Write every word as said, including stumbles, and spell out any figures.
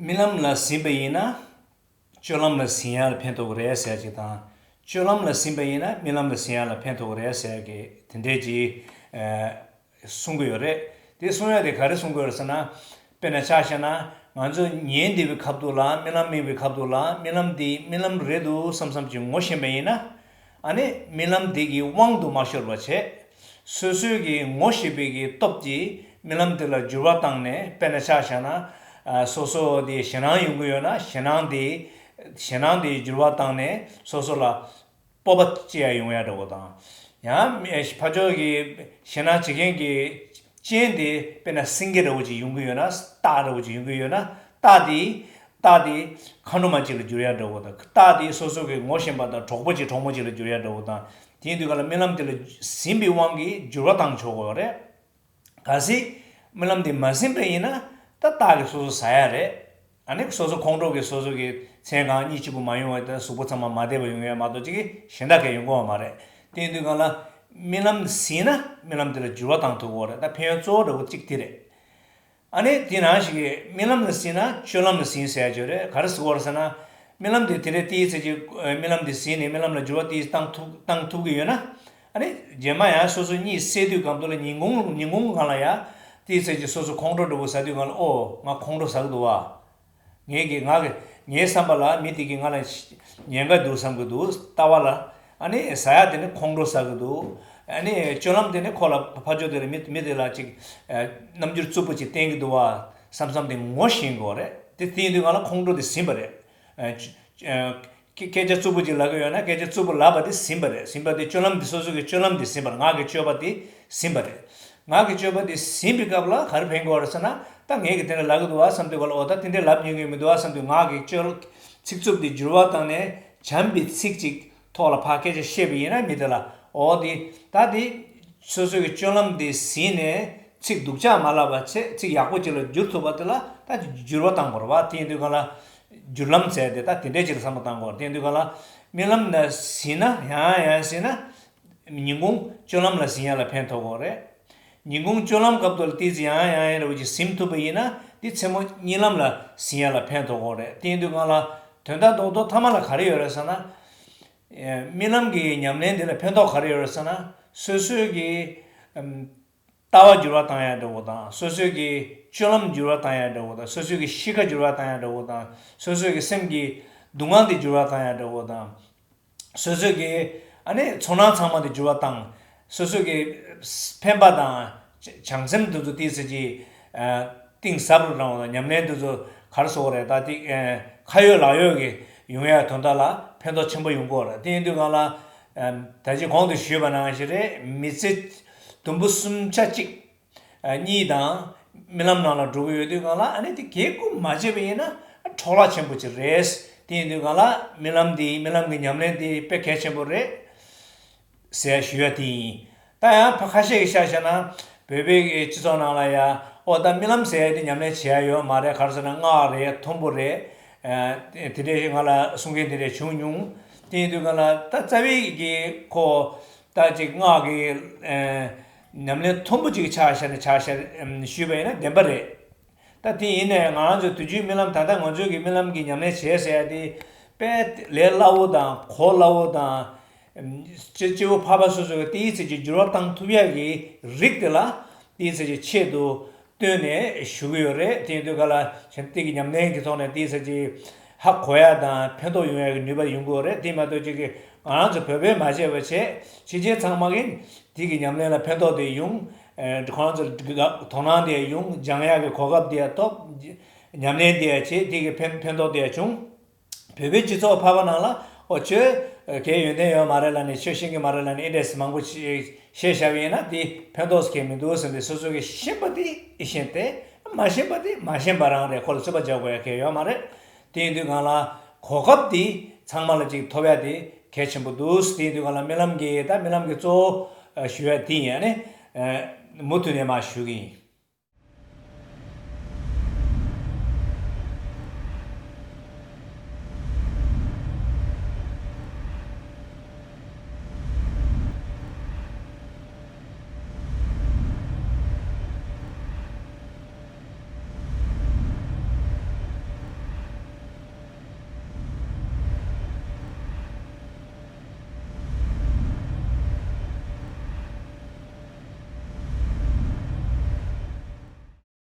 རྨི་ལམ་ལ་ཟིན་པ་ཡིན་ན་སྤྱོད་ལམ་ལ་ཟིན་ཡ་ལ་ཕན་ཐོགས་ཀྱི་རེད་ཟེར་ཅིག་དང་། སྤྱོད་ལམ་ལ་ཟིན་པ་ཡིན་ན་རྨི་ལམ་ལ་ཟིན་ཡ་ལ་ཕན་ཐོགས་ཀྱི་རེད་ཟེར་གི་དེ་འདྲས་ཀྱི་གསུང་གི་ཡོད་རེད། དེ་གསུང་ཡ་དེ་ག་རེ་གསུང་གི་ཡོད་རེད་ཟེར་ན། དཔེར་ན་ཆ་བཞག་ན། ང་ཚོ་ཉལ་བསྡད་པའི་སྐབས་དུ་ལ་རྨི་ལམ་རྨིས་པའི་སྐབས་དུ་ལ་རྨི་ལམ་འདི་རྨི་ལམ་རེད་འདུག་བསམ་བསམ་ཅིག་ངོ་ཤེས་པ་ཡིན་ན། ཨ་ནི་རྨི་ལམ་འདི་གི་དབང་དུ་མ་ཤོར་བ་བྱས། སོ་སོའི་གི་ངོ་ཤེས་པའི་གི་སྟོབས་ཀྱིས་རྨི་ལམ་དེ་ལ་འགྱུར་བ་བཏང་ནས། དཔེར་ན་ཆ་བཞག་ན། ཨ། སོ་སོ་དེ་ཞེད་སྣང་ཡོང་གི་ཡོད་ན་ཞེད་སྣང་དེ། ཞེད་སྣང་དེ་འགྱུར་བ་བཏང་ནས་སོ་སོ་ལ་སྤོབས་པ་སྐྱེ་ཡ་ཡོང་ཡ་འདྲ་བོ་དང་། ཡང་ཕར་ཕྱོགས་ཀྱི་ཞེད་སྣང་བྱེད་མཁན་གྱི་རྐྱེན་དེ་དཔེར་ན་སེང་གེ་འདྲ་བོ་ཅིག་ཡོང་གི་ཡོད་ན། སྟག་འདྲ་བོ་ཅིག་ཡོང་གི་ཡོད་ན། སྟག་དེ། སྟག་དེ་མཁའ་འགྲོ་མ་ཅིག་ལ་འགྱུར་ཡ་འདྲ་བོ་དང་། སྟག་དེ་སོ་སོ་གི་ངོ་ཤེས་པ་དང་གྲོགས་པོ་ཅིག་གྲོགས་མོ་ཅིག་ལ་འགྱུར་ཡ་འདྲ་བོ་དང་། དེ་ཡིན་དུས་ག་ལ་རྨི་ལམ་དེ་ལ་ཟིན་པའི་དབང་གིས་འགྱུར་བ་བཏང་ཆོག་གི་ཡོད་རེད། གལ་སྲིད་རྨི་ལམ་དེ་མ་ཟིན་པ་ཡིན་ན་ད་སྟག་གིས་སོ་སོ་ཟ་ཡ་རེད། ཨ་ནི་སོ་སོ་ཁོང་ཁྲོ་གིས་སོ་སོ་གི་མཚན་གང་གཉིད་གཅིག་པུ་མ་ཡོང་བ་དང་གཟུགས་པོ་ཚང་མ་མ་བདེ་བ་ཡོང་ཡ་མ་གཏོགས་ཅིག་གཞན་དག་གས་ཡོང་གི་ཡོད་མ་རེད། དེ་ཡིན་དུས་ག་ལ་རྨི་ལམ་ཟིན་ན་རྨི་ལམ་དེ་ལ་འགྱུར་བ་བཏང་ཐུབ་ཀྱི་ཡོད་རེད། ད་ཕན་ཡོན་གཙོ་བོ་འདྲ་བོ་གཅིག་དེ་རེད། ཨ་ནི་དེ་ནང་བཞིན་གྱི་རྨི་ལམ་ལ་ཟིན་ན་སྤྱོད་ལམ་ལ་ཟིན་ཟེར་ཡ་ཅིག་ཡོད་རེད། ག་རེ་ཟེར་གྱི་ཡོད་རེད་ཟེར་ན། རྨི་ལམ་དེ་དེ་འདྲའི་ཏིའི་ཚེ་གཅིག་རྨི་ལམ་དེ་ཟིན་ནས་རྨི་ལམ་ལ་འགྱུར་བ་ཏིའི་བཏང་ཐུབ་བཏང་ཐུབ་ཀྱི་ཡོད་ན། ཨ་ནི་རྗེས་མ་ཡང་སོ་སོ་གཉིད་སད་དུས་སྒང་དུ་ལ་ཉིན་གུང་ཉིན་གུང་སྒང་ལ་ཡ། ཏིའི་ཚེ་གཅིག་སོ་སོ་ཁོང་ཁྲོ་འདྲ་བོ་ཟ་དུས་སྒང་ལ། ཨོ། ང་ཁོང་ཁྲོ་ཟ་གི་འདུག་བ། ངས་ཀྱི་ང་གི་ངའི་བསམ་པ་ལ་མི་དེ་གིས་ང་ལ་ཉེན་ཁ་འདུག་བསམ་གྱི་འདུག་ལྟ་བ་ལ། ཨ་ནི་ཟ་ཡ་དེ་ནི་ཁོང་ཁྲོ་ཟ་གི་འདུག་ཨ་ནི་སྤྱོད་ལམ་དེ་ནི་ཁོ་ལ་ཕ་ཕ་ཇོ་དེ་ལ་མི་མི་དེ་ལ་ཅིག་ཨ། རྣམ་འགྱུར་རྩུབ་པོ་ཅིག་བསྟན་གྱི་འདུག་བ་བསམ་བསམ་དེ་ངོ་ཤེས་དགོས་རེད། དེ་དེ་ཡིན་དུས་ང་ལ་ཁོང་ཁྲོ་དེ་ཟིན་པ་རེད། ཨ། ཅི་ཨ། སྐད་སྐད་ཆ་རྩུབ་པོ་ཅིག་ལབ་ཀྱི་ཡོད་ན་སྐད་ཆ་རྩུབ་པོ་ལབ་པ་དེ་ཟིན་པ་རེད། ཟིན་པ་དེ་སྤྱོད་ལམ་དེ་སོ་སོ་གི་སྤྱོད་ལམ་དེ་ཟིན་པ་རེད། ངག་གི་སྤྱོད་པ་དེ་ཟིན་པ་རེད། ངག་གི་སྤྱོད་པ་དེ་ཟིན་པའི་སྐབས་ལ་ག་རེ་ཕན་གྱི་ཡོད་རེད་ཟེར་ན། ད་ངས་ཀྱི་དེ་འདྲ་ལབ་ཀྱི་འདུག་བ་བསམ་དུས་ག་ལ། འོ་ད་དེ་འདྲ་ལབ་མྱོང་གི་མི་འདུག་བ་བསམ་དུས་ངག་གི་སྤྱོད་ཚིག་རྩུབ་དེ་འགྱུར་བ་བཏང་ནས་བྱམས་པའི་ཚིག་ཅིག་ཐོག་ལ་ཕར་སྐད་ཆ་བཤད་པ་ཡིན་ན་མི་དེ་ལ། འོ་དེ་ད་དེ་སོ་སོ་གི་སྤྱོད་ལམ་དེ་ཟིན་ནས་ཚིག་སྡུག་ཅག་མ་ལབ་པ་བྱས་ཚིག་ཡག་པོ་ཅིག་ལ་བསྒྱུར་ཐུབ་པ་དེ་ལ་ད་འགྱུར་བ་བཏང་དགོས་རེད་བ། དེ་ཡིན་དུས་ག་ལ་བསྒྱུར་ལམ་ཟེར་དེ་ད་དེ་འདྲས་ཅིག་ལ་བསམ་བློ་བཏང་དགོས་རེད། དེ་ཡིན་དུས་ག་ལ་རྨི་ལམ་ན་ཟིན་ན་ཡང་ཡང་ཟིན་ན། ཉིན་གུང་སྤྱོད་ལམ་ལ་ཟིན་ཡ་ལ་ཕན་ཐོགས་ཀྱི་ཡོད་རེད། ཉིན་གུང་སྤྱོད་ལམ་སྐབས་དུ་ལ་ཏོག་ཙམ་ཡང་ཡང་ཡང་འདྲ་བོ་ཅིག་ཟིན་ཐུབ་པ་ཡིན་ན་དེ་མཚན་མོ་གཉིད་ལམ་ལ་ཟིན་ཡ་ལ་ཕན་ཐོགས་ཀྱི་ཡོད་རེད། དེ་ཡིན་དུས་སྒང་ལ་དོན་དག་རྡོག་རྡོག་མཐའ་མ་ལ་ག་རེ་ཡོད་རེད་ཟེར་ན། རྨི་ལམ་གྱི་ཉམས་ལེན་འདི་ལ་ཕན་ཐོགས་ག་རེ་ཡོད་རེད་ཟེར་ན། སོ་སོའི་གི་ཨམ། ལྟ་བ་འགྱུར་བ་བཏང་ཡ་འདྲ་བོ་དང་། སོ་སོའི་གི་སྤྱོད་ལམ་འགྱུར་བ་བཏང་ཡ་འདྲ་བོ་དང་། སོ་སོའི་གི་གཤིས་ཀ་འགྱུར་བ་བཏང་ཡ་འདྲ་བོ་དང་། སོ་སོའི་གི་སེམས་ཀྱི་སྡུག་བསྔལ་དེ་འགྱུར་བ་བཏང་ཡ་འདྲ་བོ་དང་། སོ་སོའི་གི་ཨ་ནི་ཚོར་སྣང་ཚང་མ་དེ་འགྱུར་བ་བཏང་། སོ་སོའི་གི་ཕན་པ་དང་བྱང་སེམས་དེ་ཚོ་ཏོག་ཙམ་ཅིག་ཨ། གཏིང་ཟབ་རུ་བཏང་བ་དང་། ཉམས་ལེན་དེ་ཚོ་ག་རེ་ཟེར་དགོས་རེད། ད་ཏིག་ཨ། ཁ་ཡོད་ལག་ཡོད་ཀྱི་ཡོང་ཡ་དོན་དག་ལ་ཕན་ཐོགས་ཆེན་པོ་ཡོང་གི་ཡོད་རེད། དེ་ཡིན་དུས་སྒང་ལ་ཨ། ད་ཅི་གོང་དུ་ཞུས་པ་ནང་བཞིན་རེད། མི་ཚེ་དུམ་བུ་གསུམ་ཆ་གཅིག་ཨ། གཉིས་དང་རྨི་ལམ་ནང་ལ་འགྲོ་གི་ཡོད་དུས་སྒང་ལ་ཨ་ནི་དེ་གལ་ཁུངས་མ་བྱས་པ་ཡིན་ན་འཕྲོ་བརླག་ཆེན་པོ་ཅིག་རེད། དེ་ཡིན་དུས་སྒང་ལ་རྨི་ལམ་འདི་རྨི་ལམ་གྱི་ཉམས་ལེན་འདི་དཔེ་གལ་ཆེན་པོ་རེད་ཟེར་ཞུ་ཡ་དེ་ཡིན། ད་ཡང་ཕ་ཁ་ཤས་ཀྱིས་ཆ་བཞག་ན་བོད་པའི་སྤྱི་ཚོགས་ནང་ལ་ཡ། ཨོ་ད་རྨི་ལམ་ཟེར་ཡ་དེ་ཉམས་ལེན་བྱེད་ཡ་ཡོད་མ་རེད། ག་རེ་ཟེར་ན་སྔགས་རེད། མཐོན་པོ་རེད། ཨ། དེ་འདྲའི་ང་ལ་གསུང་མཁན་དེ་འདྲ་བྱུང་མྱོང་། དེ་ཡིན་དུས་སྒང་ལ་ད་རྩ་བའི་གི་ཁོ་ད་ཅིག་སྔགས་ཀྱི་ཨ། ཉམས་ལེན་མཐོན་པོ་ཅིག་ཆ་བཞག་ནས་ཆ་བཞག་ཞུས་པ་ཡིན་ན་བདེན་པ་རེད། ད་དེ་ཡིན་ནའི་ང་རང་ཚོའི་དུས་རྒྱུན་རྨི་ལམ། ད་ལྟ་ང་ཚོའི་གི་རྨི་ལམ་གྱི་ཉམས་ལེན་བྱེད་ཟེར་ཡ་དེ་དཔེ་ལས་སླ་བོ་དང་གོ་སླ་བོ་དང་། སྤྱི་སྤྱི་བོ་འཕགས་པ་སོ་སོ་གི་ཏོག་ཙམ་ཅིག་འགྱུར་བ་བཏང་ཐུབ་ཡ་གི་རིགས་དེ་ལ་ཏོག་ཙམ་ཅིག་ཆེད་དུ་བཏོན་ནས་ཞུ་གི་ཡོད་རེད། དེ་ཡིན་དུས་ག་ལ་གཞན་དེ་གི་ཉམས་ལེན་གྱི་ཐོག་ནས་ཏོག་ཙམ་ཅིག་ཧ་གོ་ཡ་དང་ཕན་ཐོགས་ཡོང་ཡ་གི་ནུས་པ་ཡོང་གི་ཡོད་རེད། དེ་མ་གཏོགས་ཅིག་གི་ང་རང་ཚོ་བོད་པས་མ་བྱས་པ་བྱས། ཕྱི་རྒྱལ་ཚང་མ་གི་དེ་གི་ཉམས་ལེན་ལ་ཕན་ཐོགས་དེ་ཡོང་། ཨ། ཁོ་རང་ཚོ་དོ་སྣང་དེ་ཡོང་། སྦྱང་ཡག་གི་གོ་སྐབས་དེ་ཐོབ། ཉམས་ལེན་དེ་བྱེད། དེ་གི་ཕན་ཕན་ཐོགས་དེ་བྱུང་། བོད་པའི་སྤྱི་ཚོགས་ཕལ་པ་ནང་ལ་ཨོ་ཁྱོད་གའི་ཡོན་ཏན་ཡོད་མ་རེད་ལབ་ནས། ཁྱོད་ཤེས་ཀྱི་མ་རེད་ལབ་ནས། ཨེ་འདྲས་མང་པོ་བཤད་བཤད་བཞག་པ་ཡིན་ན་དེ་ཕན་ཐོགས་གང་ཡང་མི་འདུག་ཟེར་ནས། སོ་སོ་གི་ཤེས་པ་དེ་ཤེས་ཏེ། མ་ཤེས་པ་དེ་མ་ཤེས་པ་རང་རེད། ཁོ་ལ་རྩོད་པ་རྒྱག་དགོས་ཡ་གང་ཡང་ཡོད་མ་རེད། དེ་ཡིན་དུས་སྒང་ལ་གོ་སྐབས་དེ་ཚང་མ་ལ་ཅིག་ཐོབ་ཡ་དེ་གལ་ཆེན་པོ་འདུག་དེ་ཡིན་དུས་སྒང་ལ་རྨི་ལམ་གྱི། ད་རྨི་ལམ་གྱི་གཙོ་བོ་ཞུ་ཡ་དེ་ཡིན། ཨ་ནི་མུ་མཐུད་ནས་མར་ཞུ་གི་ཡིན།